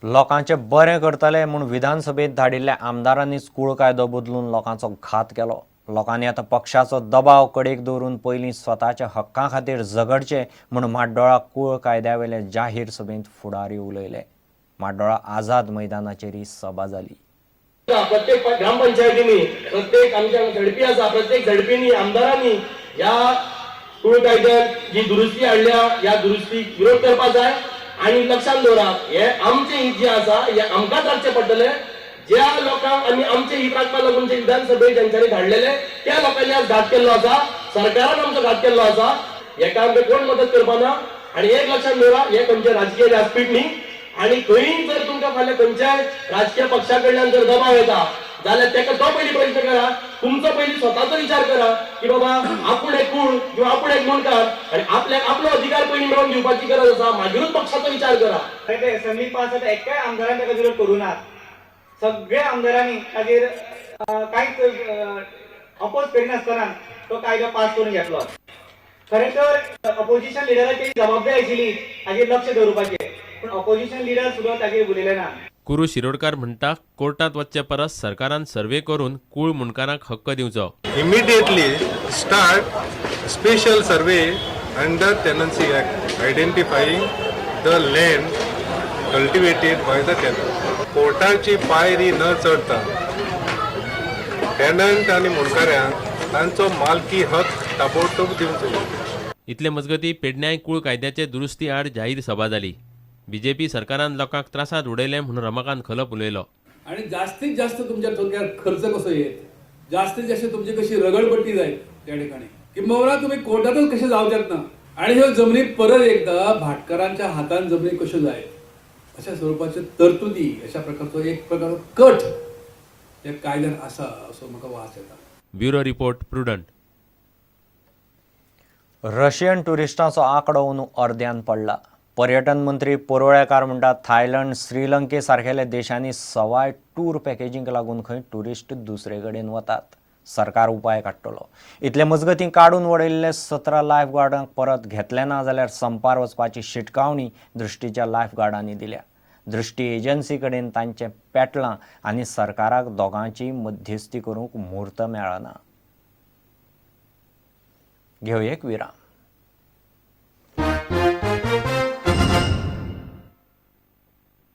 लोकांचें बरें करतले म्हूण विधानसभेत धाडिल्ल्या आमदारांनीच कूळ कायदो बदलून लोकांचो घात केलो. लोकांनी आतां पक्षाचो दबाव कडेक दवरून पयलीं स्वताच्या हक्कां खातीर झगडचें म्हूण म्हाड्डोळा कूळ कायद्यावेले जाहीर सभेंत फुडारी उलयले. म्हाड्डोळा आझाद मैदानाचेर ही सभा जाली. प्रत्येक ग्रामपंचायतींनी, प्रत्येक आमच्या झडपी आसा, प्रत्येक झडपींनी आमदारांनी ह्या कूळ कायद्यात जी दुरुस्ती हाडल्या ह्या दुरुस्तीक विरोध करपाक जाय. आनी लक्षांत दवरात, हे आमचे हित जे आसा हे आमकांच राखचें पडटलें. ज्या लोकांक आमी आमचे हित राखपाक लागून जे विधानसभेत ज्यांच्यानी धाडलेले त्या लोकांनी आज घात केल्लो आसा, सरकारान आमचो घात केल्लो आसा. हेका आमकां कोण मदत करपाना. आनी एक लक्षांत दवरा, हे खंयचे राजकीय व्यासपीठ न्ही. आनी खंय जर तुमकां फाल्यां खंयच्याय राजकीय पक्षा कडल्यान जर दबाव येता जाल्यार तेका तो पयलीं प्रश्न करा, तुमचो पयलीं स्वताचो विचार करा की बाबा आपूण एक कूळ किंवा आपूण एक मुंडकार आनी आपल्याक आपलो अधिकार पयलीं मेळोवन दिवपाची गरज आसा, मागीरूच पक्षाचो विचार करा. ते असेंब्ली पास जाता, एकाय आमदारान ताका विरोध करूं ना. सगळ्या आमदारांनी ताजेर कांयच अपोज करिनासतना तो कायदो पास करून घेतलो. खरें तर अपोजिशन लिडराची जबाबदारी आशिल्ली ताजेर लक्ष दवरुपाचें, पूण अपोजिशन लिडर सुद्दां ताजेर उलयले ना. कुरू शिरोडकार म्हणटा, कोर्टात वचचे परस सरकारान सर्वे करून कूळ मुंडकारांक हक्क दिवचो. Immediately start special survey under Tenancy Act identifying the land cultivated by the tenant. कोर्टाची पायरी न चढता टेनंट आनी मुंडकाऱ्यांक तांचो मालकी हक ताबडतोब दिवचो. इतले मजगती पेडण्याय कूळ कायद्याचे दुरुस्ती आड जाहीर सभा जाली. बीजेपी सरकारान लोकांक त्रासांत उडयले म्हूण रमाकांत खलप उलयलो. आणि जास्तीत जास्त तुमच्या थोडक्यात खर्च कसो येत, जास्तीत जास्त तुमची कशी रगडपट्टी जाईल त्या ठिकाणी, किंबहुना तुम्ही कोर्टातच कसे जाऊ ना आणि ह्यो जमनी परत एकदा भाटकारांच्या हातान जमनी कश्यो जायत अशा स्वरूपाच्यो तरतुदी, अशा प्रकारचो एक प्रकारचो कट त्या कायद्यान आसा असो म्हाका वास येता. Bureau report, Prudent. Russian ट्युरिस्टांचो आंकडो अंदू अर्द्यान पडला. पर्यटन मंत्री परुळेकार म्हणटात, थायलंड, श्रीलंके सारकेल्या देशांनी सवाय टूर पॅकेजींक लागून खंय ट्युरिस्ट दुसरे कडेन वतात. सरकार उपाय काडटलो. इतले मजगतीं, काडून वडयल्ले 17 लायफ गार्डांक परत घेतले ना जाल्यार संपार वचपाची शिटकावणी दृश्टीच्या लायफ गार्डांनी दिल्या. दृश्टी एजन्सी कडेन तांचें पेटलां आनी सरकाराक दोगांची मध्यस्थी करूंक म्हूर्त मेळना. घेवया एक विराम.